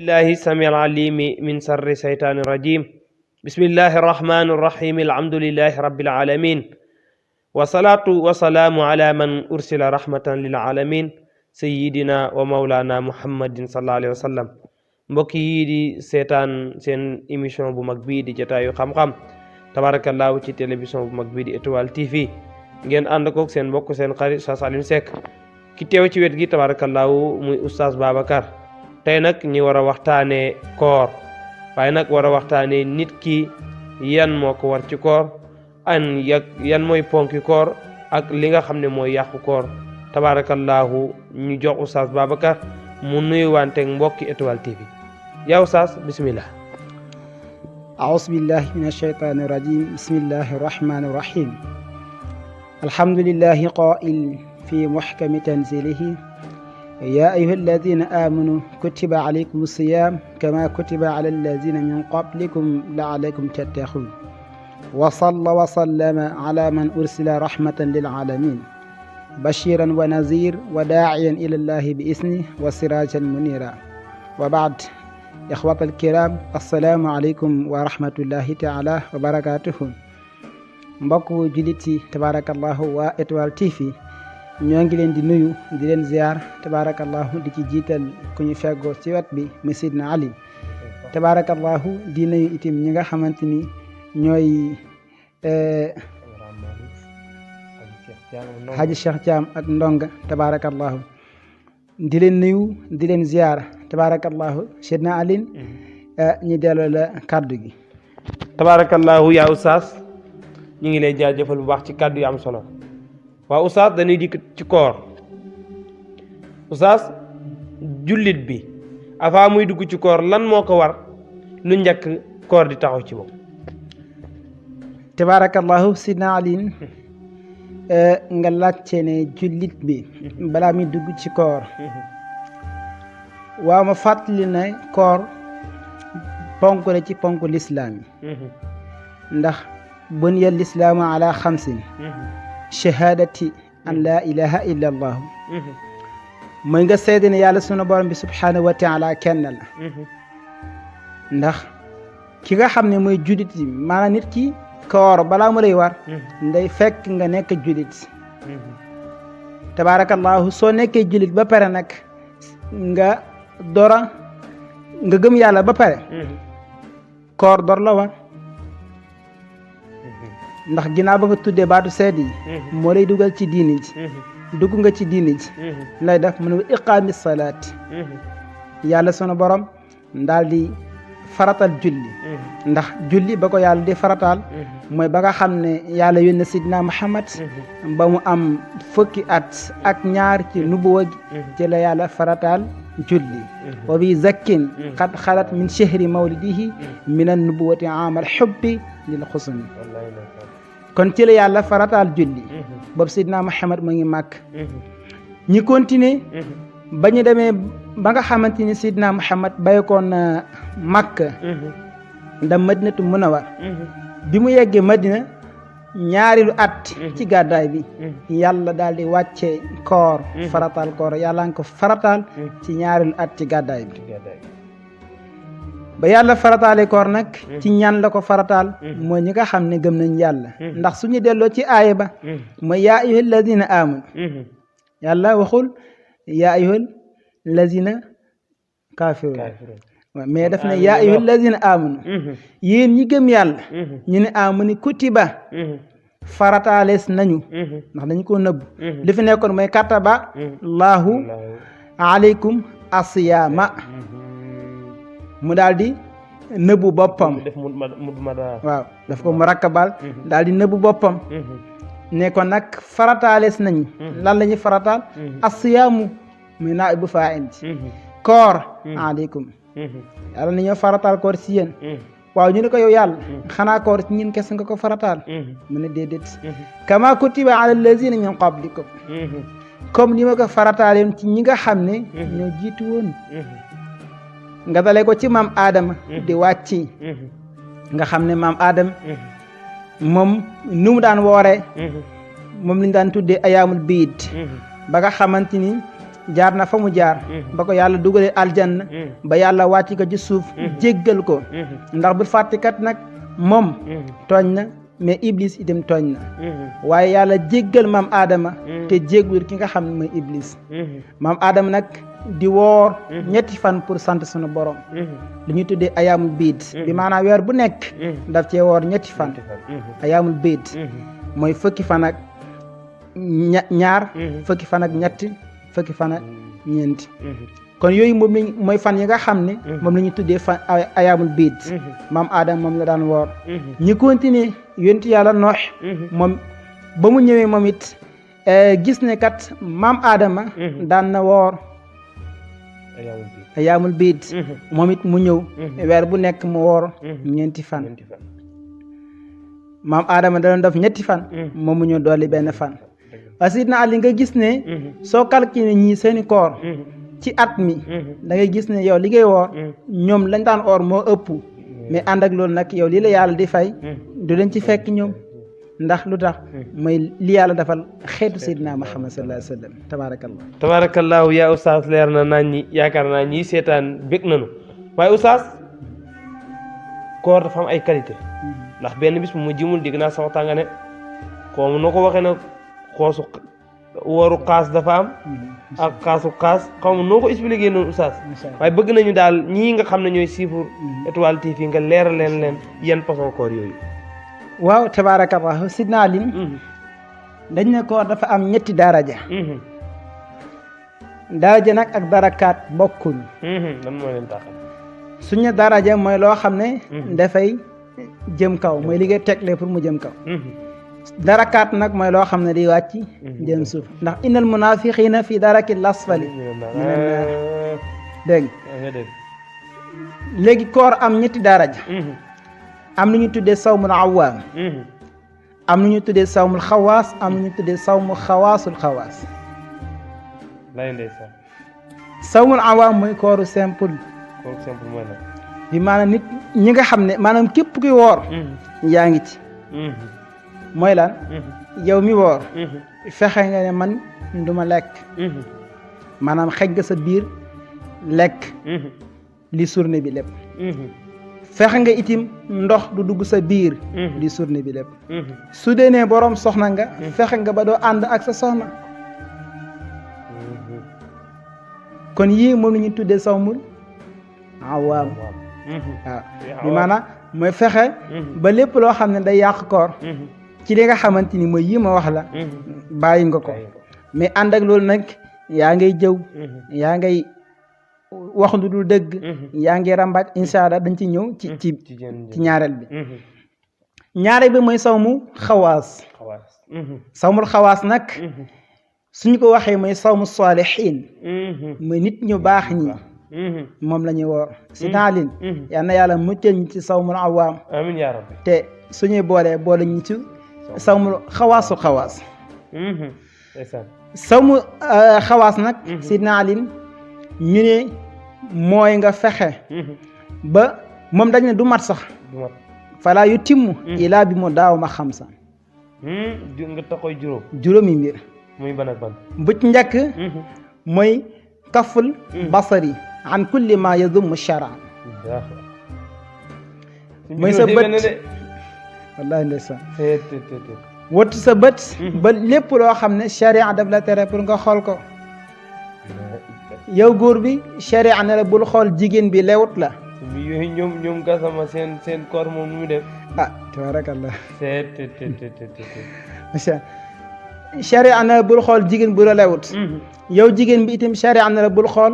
الله السميع العليم من شر الشيطان الرجيم بسم الله الرحمن الرحيم الحمد لله رب العالمين والصلاة والسلام على من أرسل رحمة للعالمين سيدنا ومولانا محمد صلى الله عليه وسلم mbokk yi di seetaan seen émission bu mag bii di jotaayu xam-xam tabarakallahu ci télévision bu mag bii di Étoile TV ngeen ànd kook seen mbokk seen xarit Oustaz Alioune Seck ki teew ci wet gi tabarakallahu muy Oustaz Babacar tey nag ñi war a waxtaanee koor waaye nag war a waxtaanee nit ki yan moo ko war ci koor yan mooy ponki koor ak li nga xam ne mooy yàqu koor tabarakallahu ñu jox Oustaz Babacar mu nuyu wanteeg mbokki Étoile TV yaa Oustaz bismillah أعوذ بالله من الشيطان الرجيم بسم الله الرحمن الرحيم الحمد لله قائل في محكم تنزيله يا أيها الذين آمنوا كتب عليكم الصيام كما كتب على الذين من قبلكم لعلكم تتقون وصلى وسلم على من أرسل رحمة للعالمين بشيرا ونذير وداعيا إلى الله بإذنه وسراجا منيرا وبعد إخوة الكرام السلام عليكم ورحمة الله تعالى وبركاته mbokku jullit yi tabarakallahu waa Étoile TV ñoo ngi leen di nuyu di leen ziar tabarakallahu di ci jiital ku ñu feggoo ci wet bi muy Sidna Ali tabarakallahu di nuyu itam ñi nga xamante ni ñooy Haji Cheikh Thiam ak Ndonga tabarakallahu di leen nuyu di leen ziar tabarakallahu Sidna Ali ñi delloo la kàddu gi tabarakallahu yaa Oustaz ñu ngi lay jaajëfal bu baax ci kàddu yu am solo waaw Oustaz dañuy dikk ci koor Oustaz jullit bi avant muy dugg ci koor lan moo ko war lu njëkk koor di taxaw ci moom tabarakallahu Sidna Ali nga laajte ne jullit bi balaa muy dugg ci koor waaw ma fàttali ne koor ponk la ci ponk lislaam yi ndax buniya lislaamu ala xamsin shahadati an laa ilaha illa allah mooy nga seede ne yàlla sunu borom bi subhanahu wa taala kenn la ndax ki nga xam ne mooy jullit yi maanaam nit ki koor balaa mu lay war nday fekk nga nekk jullit tabarakallahu soo nekkee jullit ba pare nag nga gëm yàlla ba pare koor door la war ndax ginnaaw ba nga tuddee baatu seede yi moo lay dugal ci diini ji dugg nga ci diini ji lay def mu ne iqaami salaat yàlla sunu borom daal di faratal julli ndax julli ba ko yàlla di farataal mooy ba nga xam ne yàlla yónne Sidna Muhammad ba mu am fukki at ak ñaar ci nubuwa gi ci la yàlla farataal julli wa bi zakkin qad xalat min shahri mawlidihi min an nubuwati amal xubbi lil xusni kon ci la yàlla farataal julli boobu Sidna Muhammad mu ngi màkk ñi continuer ba ñu demee ba nga xamante ni Sidna Muhammad baykoon na Makka ndam Madinatu Munawwar bi mu yeggee Madina ñaareelu at ci gàddaay bi yàlla daal di wàcce koor farataal koor yàlla nga ko farataal ci ñaareelu at ci gàddaay bi ba yàlla farataale koor nag ci ñan la ko farataal mooy ñi nga xam ne gëm nañ yàlla ndax suñu delloo ci aaya ba mooy yaa ayyuhal lazina amanu yàlla waxul yaa ayyuhal lazina kaafiruun mais daf ne yaa ayyuhal lazina amanu yéen ñi gëm yàlla ñu ne amanu kutiba farataalees nañu ndax dañu ko nëbb li fi nekkoon mooy kataba allahu aleykum asiyaama mu daal di nëbbu boppam waaw daf ko mu rakkabal daal di nëbbu boppam ne ko nag farataalees nañu lan la ñuy farataal asiyaamu muy naa bu faa'il koor aleykum yàlla na ñoo farataal koor ci yéen waaw ñu ne ko yow yàlla xanaa koor ci ñun kese nga ko farataal mu ne déedéet kama kutiba ala allazina min qablikum comme ni ma ko farataaleen ci ñi nga xam ne ñoo jiitu woon nga dale ko ci maam Adama di wàcci nga xam ne maam Adama moom nu mu daan wooree moom lañu daan tuddee ayaamul biid ba nga xamante ni jaar na fa mu jaar ba ko yàlla dugalee aljanna ba yàlla wàcc ko ci suuf jéggal ko ndax bul fàtte kat nag moom tooñ na mais iblis itam tooñ na waaye yàlla jéggal maam Adama te jéggul ki nga xam ne mooy iblis maam Adama nag di woor ñetti fan pour sant sunu borom li ñuy tuddee ayaamul biid bi maanaam weer bu nekk daf cee woor ñetti fan ayaamul biid mooy fukki fan ak ñaar fukki fan ak ñetti fukki fan ak ñeenti kon yooyu moom lañ mooy fan yi nga xam ne moom la ñuy tuddee fan ayaamul biid maam Adama moom la daan woor ñi continuer yonent yàlla Noox moom ba mu ñëwee moom it gis ne kat maam Adama daan na woor ayaamul biid moom it mu ñëw weer bu nekk mu woor ñeenti fan maam Adama da doon def ñetti fan moom mu ñëw dolli benn fan Sidna Ali nga gis ne soo calculé ñii seeni koor ci at mi da ngay gis ne yow li ngay woor ñoom lañ daan oor moo ëpp mais ànd ak loolu nag yow lii la yàlla di fay du leen ci fekk ñoom ndax lu tax mooy li yàlla defal xeetu Seydina Muhammad sallallahu alayhi wa sallam tabaarakallah tabaarakallaahu yaa oustaz leer na naan ñi yaakaar naa ñii seetaan bég nañu waaye oustaz koor dafa am ay qualité ndax benn bis mu jimul dégg naa sama tànga ne xoomu noo ko waxee na xoosu wooru xaas dafa am ak xaasu xaas xaw ma noo ko expliqué noonu oustaz waaye bëgg nañu daal ñii nga xam ne ñooy siifur Étoile TV nga leeral leen yan façon koor yooyu waaw tabaarakallah Sidna Ali dañ ne koor dafa am ñetti daraja daraja nag ak darakaat bokkuñ lan moo leen taxal suñu daraja mooy loo xam ne dafay jëm kaw mooy li ngay tegle pour mu jëm kaw darakaat nag mooy loo xam ne di wàcc jëm suuf ndax innal munafiqina fi daraki lasfali dégg léegi koor am ñetti daraja am na ñu tuddee sawmul awaam am na ñu tuddee sawmul xawaas am na ñu tuddee sawmul xawaasul xawaas sawmul awaam mooy kooru simple mooy nag bi maanaam nit ñi nga xam ne maanaam képp kuy woor yaa ngi ci mooy lan yow mi woor fexe nga ne man duma lekk maanaam xëj nga sa biir lekk li journée bi lépp fexe nga itim ndox du dugg sa biir li journée bi lépp su dee ne boroom soxna nga fexe nga ba doo ànd ak sa soxna kon yii moom la ñu tuddee sawmul awaam waaw bi maanaam mooy fexe ba lépp loo xam ne day yàq koor ci li nga xamante ni mooy yi ma wax la bàyyi nga ko mais ànd ak loolu nag yaa ngay jëw yaa ngay wax lu dul dëgg yaa ngi rambaaj incha allah dañ ci ñëw ci ñaareel bi ñaareel bi mooy sawmu xawaas sawmul xawaas nag suñu ko waxee mooy sawmu saalihiin mooy nit ñu baax ñi moom la ñuy woor si naalin yal na yàlla muccal ñu ci sawmul awaam amiin yaa rabbi te suñuy boole ñu ci sawmul xawaasul xawaas sawmu xawaas nag si naalin ñu ne mooy nga fexe ba moom dañ ne du mat sax falaa yu timm ilaa bi mu daaw ma xam sa nga taxoy juróomi mbir muy ban ak ban bu ci njëkk mooy kaful basari an kulli ma yazum sharan mooy sa bët wallahi ndeysaan wattu sa bët ba lépp loo xam ne sharia daf la tere pour nga xool ko yow góor bi sharia ne la bul xool jigéen bi lewut la yooyu ñoom gasama seen koor moom nu mu def tabarakallah macha sharia ne la bul xool jigéen bu la lewut yow jigéen bi itam sharia ne la bul xool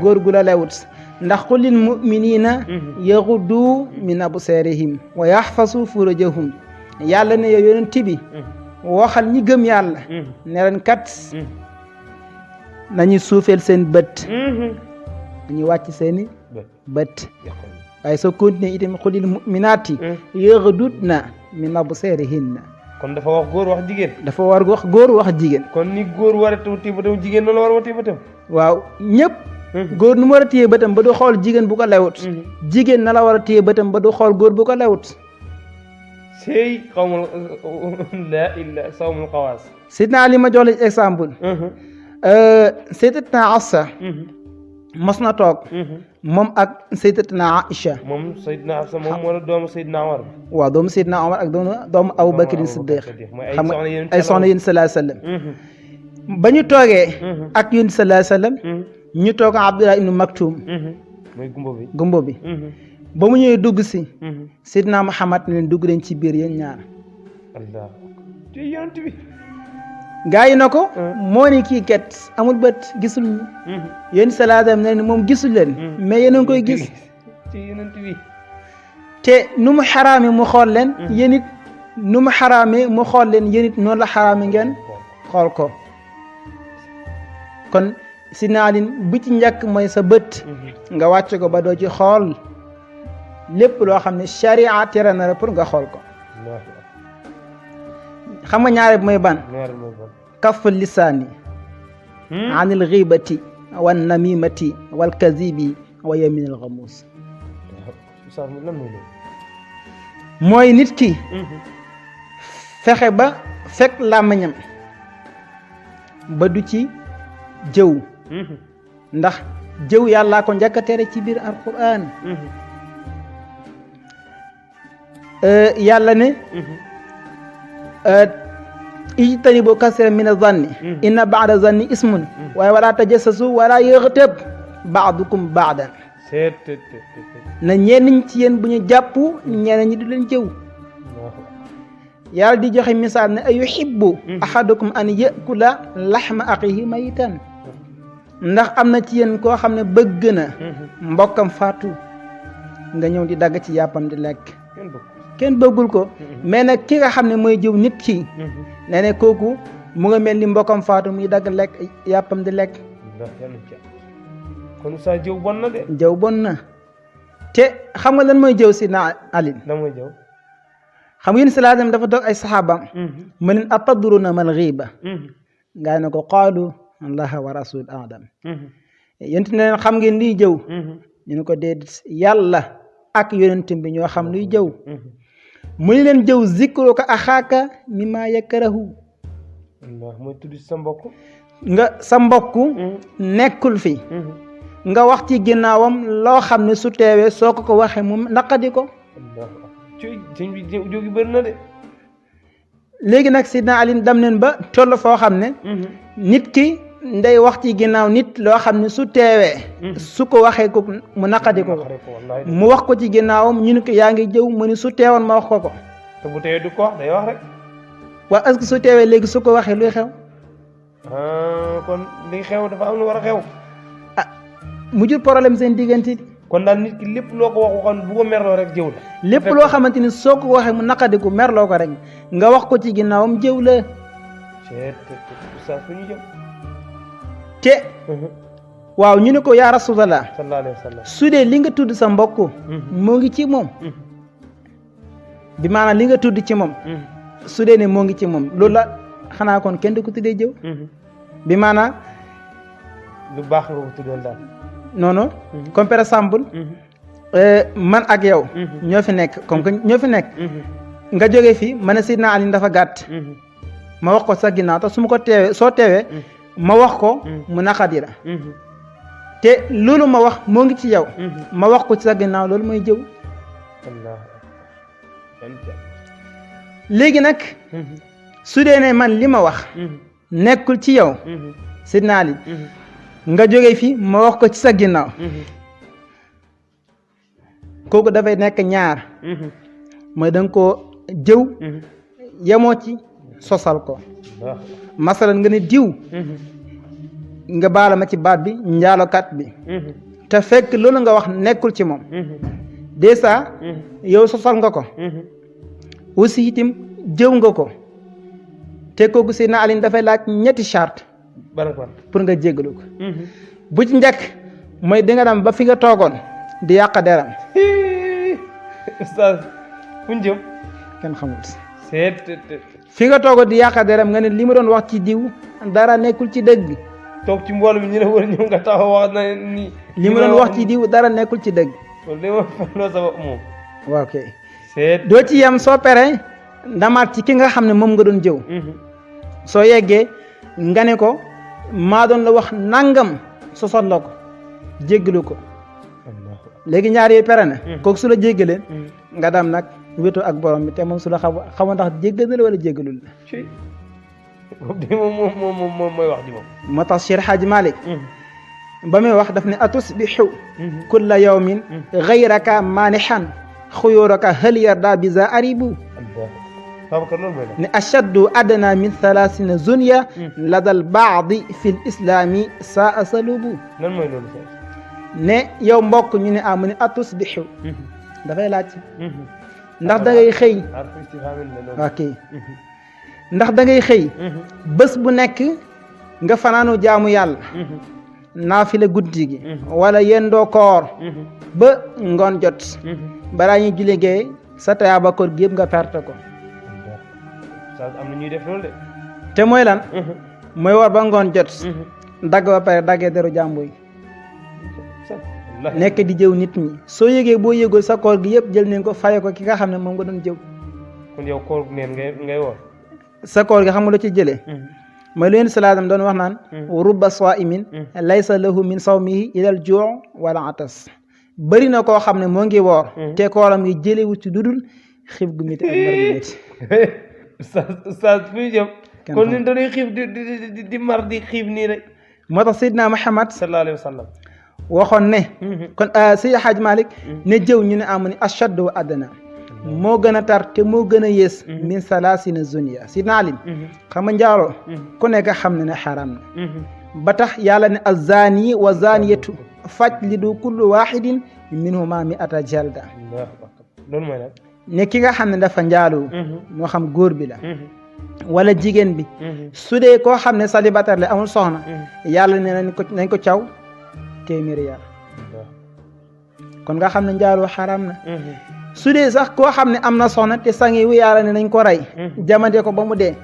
góor gu la lewut ndax qul lil muminina yaghuddu min absarihim wa yahfazu furujahum yàlla ne yow yonent bi waxal ñi gëm yàlla ne leen kat nañu suufeel seen bët dañuy wàcc seeni bët waaye soo continuer itam qul lil muminaati yaghdudna min absarihinna kon dafa wax góor wax jigéen dafa war wax góor wax jigéen kon ni góor war a téye bëtam jigéen noonu la war a téye bëtam waaw ñëpp góor nu mu war a téye bëtam ba du xool jigéen bu ko lewut jigéen na la war a téye bëtam ba du xool góor bu ko lewut sey xawma la illa sawmul xawaas sidna li ma jox la exemple sayyidatuna Hafsa mos na toog moom ak sayyidatuna Aïcha. moom Seydina Hafsa moom wala doomu Seydina Omar. waaw doomu Seydina Omar ak doomu Abu Bakrin Siddiq xam nga ay soxna yéen sallallahu alayhi wasallam ba ñu toogee ak yéen sallallahu alayhi wasallam ñu toog Abdullah ibnu Maktum mooy gumbo bi ba mu ñëwee dugg si Seydina Muhammad ne leen dugg leen ci biir yéen ñaar Allah ci yonent bi gaa yi na ko moo ni kii ket amul bët gisul ñu yéen sallallahu alayhi wasallam ne moom gisul leen mais yéen a ngi koy gis ci yonent bi te nu mu xaraame mu xool leen yéen it nu mu xaraame mu xool leen yéen it noonu la xaraame ngeen xool ko kon si naalin bu ci njëkk mooy sa bët nga wàcce ko ba doo ci xool lépp loo xam ne sharia tere na la pour nga xool ko xam nga ñaare bi mooy ban kaffu lisaani anil ghibati wan namimati wal kazibi wa yaminil ghamus mooy nit ki fexe ba fekk làmmiñam ba du ci jëw ndax jëw yàllaa ko njëkk a tere ci biir alquran yàlla ne ijtanibu kasiran mina zanni inna ba'da zanni ismun waaye wala tajassasu wala yaghtab ba'dukum ba'dan na ñenn ci yéen bu ñu jàpp ñeneen ñi du leen jëw yàlla di joxe misaal ne ayuhibbu ahadukum an yakula laxma axihi mayitan ndax am na ci yéen koo xam ne bëgg na mbokkam faatu nga ñëw di dagg ci yàppam di lekk kenn bëggul ko mais nag ki nga xam ne mooy jëw nit ki nee ne kooku mu nga mel ni mbokkam faatu muy dagg lekk yàppam di lekk kon sa jëw bon na de jëw bon na te xam nga lan mooy jëw si na alin lan mooy jëw xam nga yéen si laadam dafa toog ay saxaabaam ma leen atadruna mal ghiba ngaa ne ko qaalu allaha wa rasul adam yénti ne leen xam ngeen liy jëw ñu ne ko déedéet yàlla ak yonentam bi ñoo xam luy jëw mu ni leen jëw zikruka axaaka mimma yakrahu mooy tudd sa mbokk nga sa mbokk nekkul fi nga wax ci ginnaawam loo xam ne su teewee soo ko waxee mu naqadi ko sëñ bi jógi bëri na de léegi nag sidna Ali dem neen ba toll foo xam ne nit ki nday wax ci ginnaaw nit loo xam ne su teewee su ko waxee ko mu naqadi ko mu wax ko ci ginnaawam ñu ne ko yaa ngi jëw mu ne su teewoon ma wax ko te bu teewee du ko wax day wax rek waaw est-ce que su teewee léegi su ko waxee luy xew kon li xew dafa am lu war a xew mu jur problème seen diggante kon daal nit ki lépp loo ko waxoon bu ko merloo rek jëw la lépp loo xamante ni soo ko waxee mu naqadiku merloo ko rek nga wax ko ci ginnaawam jëw la fu ñu jëm te waaw ñu ne ko yaa rasulallah sallallahu alayhi wa sallam su dee li nga tudd sa mbokk moo ngi ci moom bi maanaam li nga tudd ci moom su dee ne moo ngi ci moom loolu la xanaa kon kenn du ko tuddee jëw bi maanaam lu baax nga ko tuddoon daal non non comme par exemple man ak yow ñoo fi nekk comme que ñoo fi nekk nga jógee fii ma ne Seydina Ali dafa gàtt ma wax ko sa ginnaaw te su ma ko teewee soo teewee ma wax ko mu naqadi la te loolu ma wax moo ngi ci yow ma wax ko ci sa ginnaaw loolu mooy jëw léegi nag su dee ne man li ma wax nekkul ci yow Seydina Ali nga jógee fii ma wax ko ci sa ginnaaw kooku dafay nekk ñaar mooy da nga koo jëw yemoo ci sosal ko masalan nga ne diw nga baala ma ci baat bi njaalokat bi te fekk loolu nga wax nekkul ci moom déjà yow sosal nga ko aussi itam jëw nga ko te kooku Seydina Ali dafay laaj ñetti charte pour nga jéggalu ko bu ci njëkk mooy di nga dem ba fi nga toogoon di yàq deram ustaz fu ñu jëm kenn xamul fi nga toogoon di yàq deram nga ne li ma doon wax ci diw dara nekkul ci dëgg toog ci mbooloo mi ñu ne war ñëw nga taxaw wax na ni li ma doon wax ci diw dara nekkul ci dëgg loolu loo sabab moom waaw kay doo ci yem soo peree ndamaat ci ki nga xam ne moom nga doon jëw soo yeggee nga ne ko maa doon la wax nangam sosal la ko jéggalu ko léegi ñaar yooyu pere na kooku su la jéggalee nga dam nag wéetoo ak borom bi te moom su la xamoon ndax jéggal na la wala jéggalul la moom mooy wax ji moom moo tax Cheikh Hadji Malick ba muy wax daf ne atusbixu kulla yawmin gayraka maanixan xuyóoraka hal yarda bisa aribu ne ashaddu adna min thalathina zunya ladal baadi fi l islami saa salubu lan mooy loolu ne yow mbokk ñu ne amu ne atusbixu dafay laaj ndax da ngay xëy ok ndax da ngay xëy bés bu nekk nga fanaanu jaamu yàlla naafila guddi gi wala yendoo koor ba ngoon jot balaa ñuy julli gee sa tayaaba koor gi yëpp nga perte ko am na ñuy def loolu de te mooy lan mooy war ba ngoon jot dagg ba pare daggee deru jàmbur yi nekk di jëw nit ñi soo yëgee boo yëgul sa koor gi yëpp jël nañ ko faye ko ki nga xam ne moom nga doon jëw kon yow koor neen ngay woor sa koor gi xam nga lu ci jëlee mooy leen salaam doon wax naan rubba saimin laysa lahu min sawmihi ilal juu wala atas bëri na koo xam ne moo ngi woor te kooram ngi jëlewu ci dudul xiif gu métti ak mar gu métti ustaz fu ñu jëm kon ñun dañuy xiif di mar di xiif nii rek moo tax Seydina Muhammad sallallahu alayhi wa sallam waxoon ne kon Seydi Hadj Malick ne jëw ñu ne amu ne ashaddu wa adna moo gën a tar te moo gën a yées min salaasina zunya Sidna Ali xam nga njaaloo ku nekk xam ne ne xaram na ba tax yàlla ne azzaani wa zaaniyatu fajlidu kullu waxidin minhuma mi'ata jalda loolu mooy nag ne ki nga xam ne dafa njaaloo moo xam góor bi la wala jigéen bi su dee koo xam ne célibataire la amul soxna yàlla ne nañ ko caw téeméeri yar kon nga xam ne njaaloo xaram na su dee sax koo xam ne am na soxna te sangi wu yàlla ne nañ ko rey jamante ko ba mu dee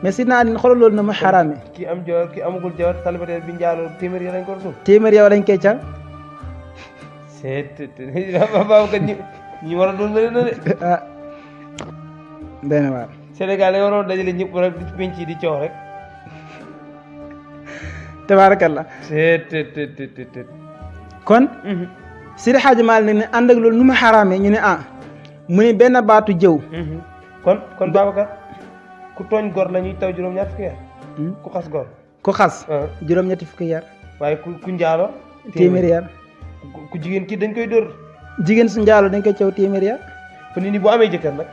mais si naa din xoolal loolu na mu xaraame ki am jawar ki amagul jawar célibataire bi njaaloo téeméeri yar lañ ko suuf téeméeri yar lañ koy caw baaw ka ñi war a doon bëri na de ah benn waar Sénégal yi waroon dajale ñëpp rek di penc yi di coow rek tabaarakallah kon Seydi Hadji Malick ne ànd ak loolu nu mu xaraamee ñu ne mu ne benn baatu jëw kon Babacar ku tooñ gor la ñuy taw juróom-ñaar fukki yar ku xas gor ku xas juróom-ñetti fukki yar waaye ku njaalo téeméeri yar ku jigéen ki dañ koy dóor jigéen su njaalo dañ koy caw téeméeri yar fa nit ñi bu amee jëkkër nag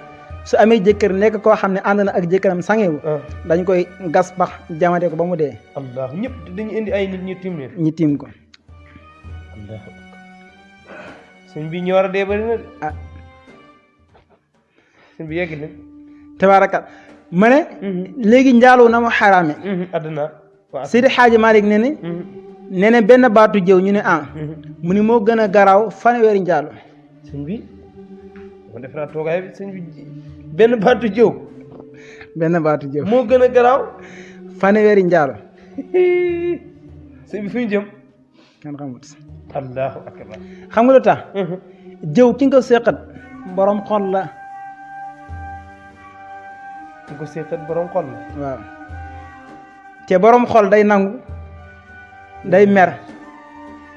su amee jëkkër nekk koo xam ne ànd na ak jëkkëram sangewu dañ koy gas bax jamate ko ba mu dee allah ñëpp dañu indi ay nit ñu tiim leen ñi tiim ko allah sëñ bi ñu war a dee bëri na de sëñ bi yegg nañ tabaaraka ma ne léegi njaaloo na mu xaraame àdduna Seydi Hadji Malick ne ne benn baatu jëw ñu ne mu ni moo gën a garaaw fanweeri njaaloo sëñ bi ma def naa toogaay bi sëñ bi benn baatu jëw moo gën a garaaw fanweeri njaaloo sëñ bi fu ñu jëm kan xamut allahu akbar xam nga lu tax jëw ki nga ko seqat borom xol la ki ko seqat borom xol la waaw te borom xol day nangu day mer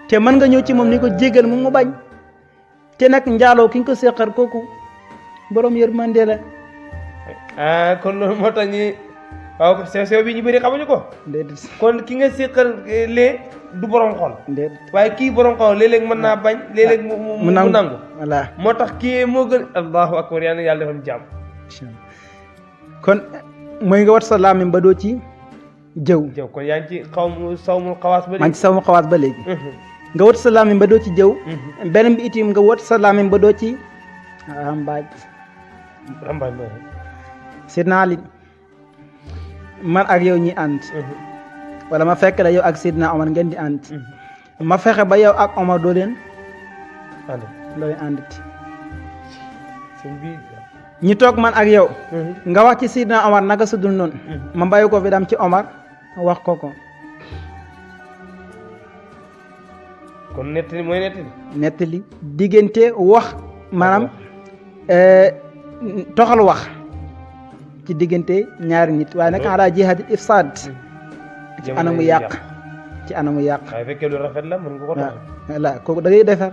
te mën nga ñëw ci moom ni ko jéggal mu bañ te nag njaaloo ki nga ko seqat kooku borom yërmande la kon loolu moo tax ñi waaw sew bi ñu bëri xamuñu ko déedéet kon ki nga seqal lee du borom xol déedéet waaye kii borom xol léeg-léeg mën naa bañ léeg-léeg mu nangu voilà moo tax kii moo gën allahu akbar yàlla defal jàmm kon mooy nga wat sa làmmiñ ba doo ci jëw kon yaa ngi ci sawmul xawaas ba léegi maa ngi ci sawmul xawaas ba léegi nga wat sa làmmiñ ba doo ci jëw beneen bi itim nga wat sa làmmiñ ba doo ci rambaaj Sidna Ali man ak yow ñi ànd wala ma fekk la yow ak Sidna Omar ngeen di ànd ma fexe ba yow ak Omar doo leen àndati ñi toog man ak yow nga wax ci Sidna Omar naka sudul noonu ma bàyyi ko fi dam ci Omar wax ko kon nettali mooy nettali diggante wax maanaam toxal wax ci diggante ñaari nit waaye nag ala jihaadil ifsaad ci anamu yàq ci anamu yàq waaye fekkee lu rafet la mën nga ko tax voilà kooku da ngay defar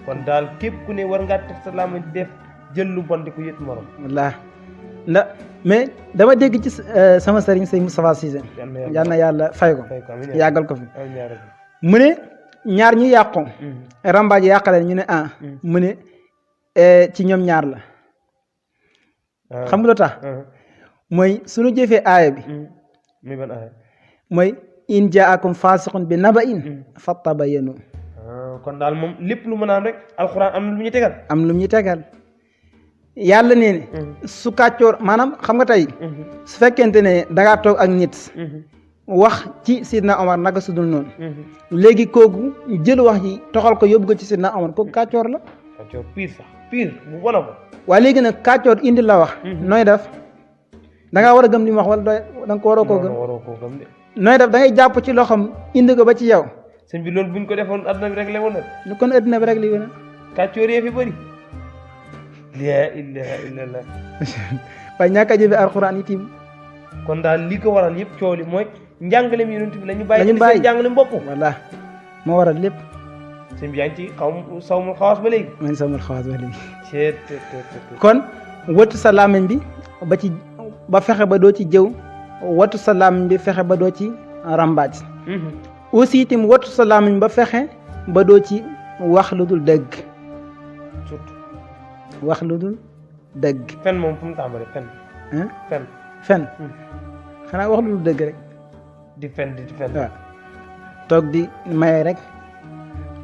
kon daal képp ku ne war ngaa teg sa làmmiñ def jël lu bon di ko yët morom voilà ndax mais dama dégg ci sama sëriñ sëñ Moustapha Cissé yal na yàlla fay ko yàggal ko fi mu ne ñaar ñu yàqu rambaaj yàqaleen ñu ne mu ne ci ñoom ñaar la xam nga lu tax mooy suñu jëfee aaya bi muy ban aaya mooy in jaakum fasiqun bi naba'in fattabayanu kon daal moom lépp lu mën a am rek alxuraan am na lu ñu tegal am lu ñu tegal yàlla nee ne su kàccoor maanaam xam nga tey su fekkente ne dangaa toog ak nit wax ci Sidna Omar naka sudul noonu léegi kooku jël wax yi toxal ko yóbbu ko ci Sidna Omar kooku kàccoor la kàccoor pire sax pire bu bon a bon waaye léegi nag kàccoor indi la wax nooy def dangaa war a gëm li mu wax wala da nga ko waroo koo gëm de nooy def da ngay jàpp ci loxoom indi ko ba ci yow sëñ bi loolu buñ ko defoon adduna bi rek la woon lu kon adduna bi rek li woon kàccoor yee fi bëri laa ilaha illallah waaye ñàkk a jëfe alxuraan yi tiim kon daal li ko waral yëpp coow li mooy njàngaleem yonent bi la ñu bàyyi seen njàngaleem bopp voilà moo waral lépp sëñ bi yaa ngi ci sawmul xawaas ba léegi man sawmul xawaas ba léegi kon wëttu sa làmmiñ bi ba fexe ba doo ci jëw wattu sa làmmiñ bi fexe ba doo ci rambaaj aussi itam wattu sa làmmiñ ba fexe ba doo ci wax lu dul dëgg surtout wax lu dul dëgg fen moom fu mu tàmbalee fen xanaa wax lu dul dëgg rek di fen waaw toog di maye rek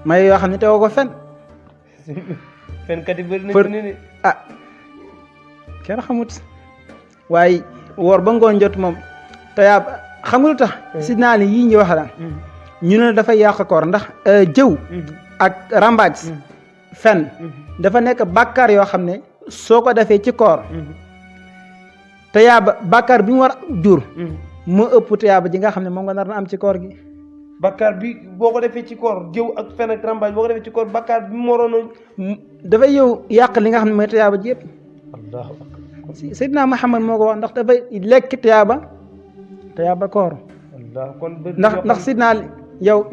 maye yoo xam ne tegoo ko fen fenkat yi bëri nañu ne kenn xamut waaye woor ba ngoon jot moom te yaa xam nga lu tax si naa ni yii ñu wax la ñu ne dafay yàq koor ndax jëw ak rambaaj fen dafa nekk bàkkaar yoo xam ne soo ko defee ci koor te yaa bàkkaar bi mu war jur moo ëpp te yaa ji nga xam ne moom nga nar na am ci koor gi bàkkaar bi boo ko defee ci koor jëw ak fen ak rambaaj boo ko defee ci koor bàkkaar bi mu waroon dafay yow yàq li nga xam ne mooy te yaa ji yëpp allahu akbar Seydina Muhammad moo ko wax ndax dafay lekk teyaaba koor ndax Seydina yow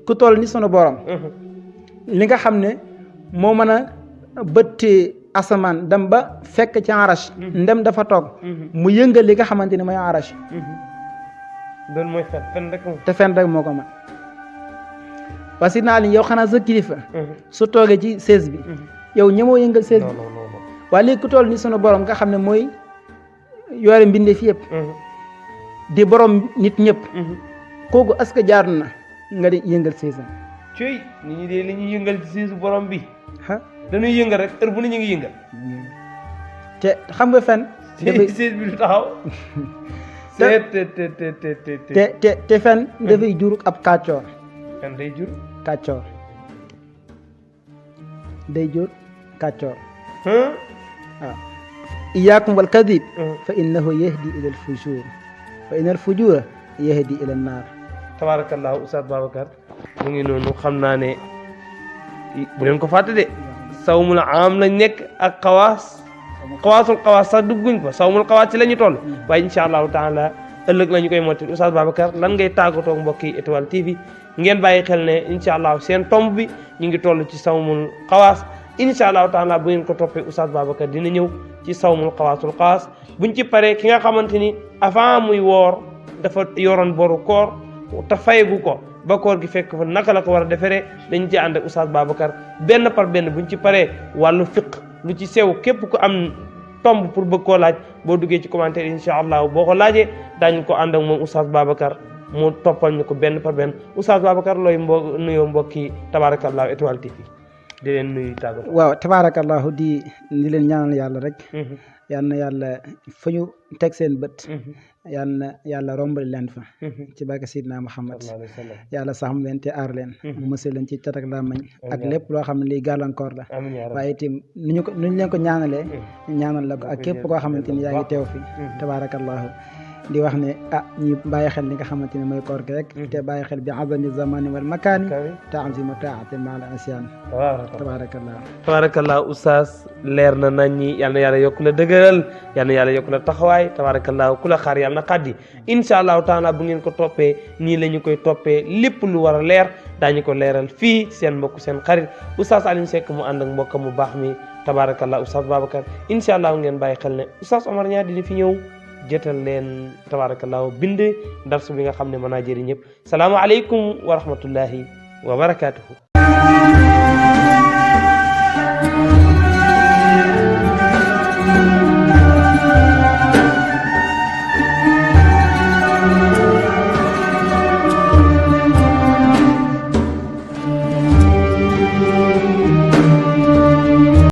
ku toll ni sunu borom li nga xam ne moo mën a bëttee asamaan dem ba fekk ci arash ndem dafa toog mu yëngal li nga xamante ne mooy arash loolu mooy fen rek te fen rek moo ko mën parce que Seydina yow xanaa sa kilifa su toogee ci sées bi yow ñemoo yëngal sées bi waaye léegi ku toll ni sunu borom nga xam ne mooy yore mbindeef yëpp di borom nit ñëpp kooku est-ce que jaar na nga di yëngal séesam coy nit ñi de li ñuy yëngal ci séesu borom bi dañuy yëngal rek heure bu ne ñu ngi yëngal te xam nga fen sées bi du taxaw te fen dafay jur ab kàccoor fen day jur kàccoor day jur kàccoor waaw iyaakum wal kadib fa innahu yahdi ila al fujur fa inna al fujura yahdi ila an naar tabarakallahu Oustaz Babacar mu ngi noonu xam naa ne bu leen ko fàtte de sawmul am lañ nekk ak xawaasul xawaas sax dugguñ ko sawmul xawaas ci la ñu toll waaye insha allahu taala ëllëg la ñu koy mottali Oustaz Babacar lan ngay tàggatoo mbokki Étoile TV ngeen bàyyi xel ne insha allah seen tomb bi ñu ngi toll ci sawmul xawaas incha allahu taala bu ngeen ko toppee Oustaz Babacar dina ñëw ci sawmul xawaasul xawaas buñ ci paree ki nga xamante ni avant muy woor dafa yoroon boru koor te fayagu ko ba koor gi fekk fa naka la ko war a deferee dañ ci ànd ak Oustaz Babacar benn par benn buñ ci paree wàllu fiq lu ci sew képp ku am tomb pour bëgg koo laaj boo duggee ci commentaire incha allah boo ko laajee daañu ko ànd ak moom Oustaz Babacar mu toppal ñu ko benn par benn Oustaz Babacar looy nuyoo mbokki tabarakallahu Étoile TV di leen nuyu tàggatoo waaw tabaarakallahu di leen ñaanal yàlla rek yal na yàlla fa ñu teg seen bët yal na yàlla rombali leen fa ci barke Sidna Muhammad yàlla saxam leen te aar leen mu mësal leen ci cat ak làmmiñ ak lépp loo xam ne liy gàllankoor la waaye itam nu ñu leen ko ñaanalee ñaanal la ko ak képp koo xamante ni yaa ngi teew fi tabaarakallahu di wax ne ñi bàyyi xel li nga xamante ne mooy koor gi rek te bàyyi xel bi azami zamani wal makaani ta'zimu ta'ati ma'al asyan tabarakallah oustaz leer na nañ ñi yal na yàlla yokk la dëgëral yal na yàlla yokk la taxawaay tabarakallah ku la xaar yàlla na xaddi insha allahu taala bu ngeen ko toppee nii la ñu koy toppee lépp lu war a leer daañu ko leeral fii seen mbokk seen xarit oustaz Alioune Seck mu ànd ak mbokkam mu baax mi tabarakallah oustaz Babacar insha allah ngeen bàyyi xel ne oustaz Omar Niang dina fi ñëw jëtal leen tabarakallah bind darsu bi nga xam ne mën naa jëriñ ñëpp salaamaaleykum wa rahmatullahi wa barakatuhu